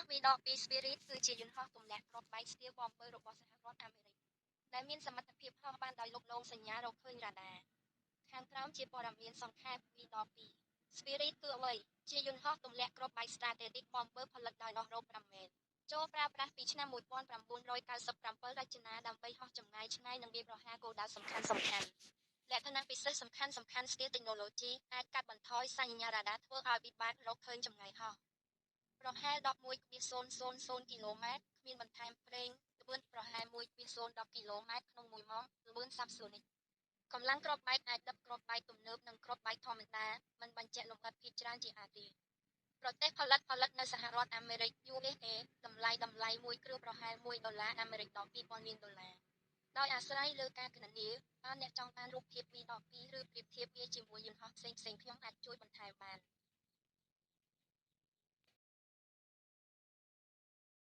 V12 Spirit គឺជាយន្តហោះទម្លាក់គ្រាប់បែក Stealth Bomber របស់សហរដ្ឋអាមេរិក ដែលមានសមត្ថភាពហោះបានដោយលុបលងសញ្ញារកឃើញរ៉ាដា ខាងក្រោមជាព័ត៌មានសង្ខេប V12 Spirit គឺអ្វី ជាយន្តហោះទម្លាក់គ្រាប់បែក Strategic Bomber ផលិតដោយ Northrop Grumman ចូលប្រើប្រាស់ពីឆ្នាំ1997រចនាដើម្បីហោះចម្ងាយឆ្ងាយនិងវាយប្រហារគោលដៅសំខាន់ៗលក្ខណៈពិសេសសំខាន់ៗ Stealth Technology អាចកាត់បន្ថយសញ្ញារ៉ាដាធ្វើឲ្យពិបាករកឃើញចម្ងាយហោះប្រហែល11.000គីឡូម៉ែត្រគ្មានបន្ថែមប្រេងល្បឿនប្រហែល1.010គីឡូម៉ែត្រក្នុង1ម៉ោងល្បឿន Subsonic កម្លាំងគ្រាប់បែកអាចដឹកគ្រាប់បែកទំនើបនិងគ្រាប់បែកធម្មតាមិនបញ្ជាក់លម្អិតភាគច្រើនជាអាទិប្រទេសផលិតផលិតនៅសហរដ្ឋអាមេរិក USA តម្លៃតម្លៃមួយគ្រឿងប្រហែល1ដុល្លារអាមេរិកដល់2000លានដុល្លារដោយអាស្រ័យលើការគណនាបើអ្នកចង់បានរូបភាព V12 ឬប្រៀបធៀបវាជាមួយយន្តហោះផ្សេងៗខ្ញុំអាចជួយបន្ថែមបាន។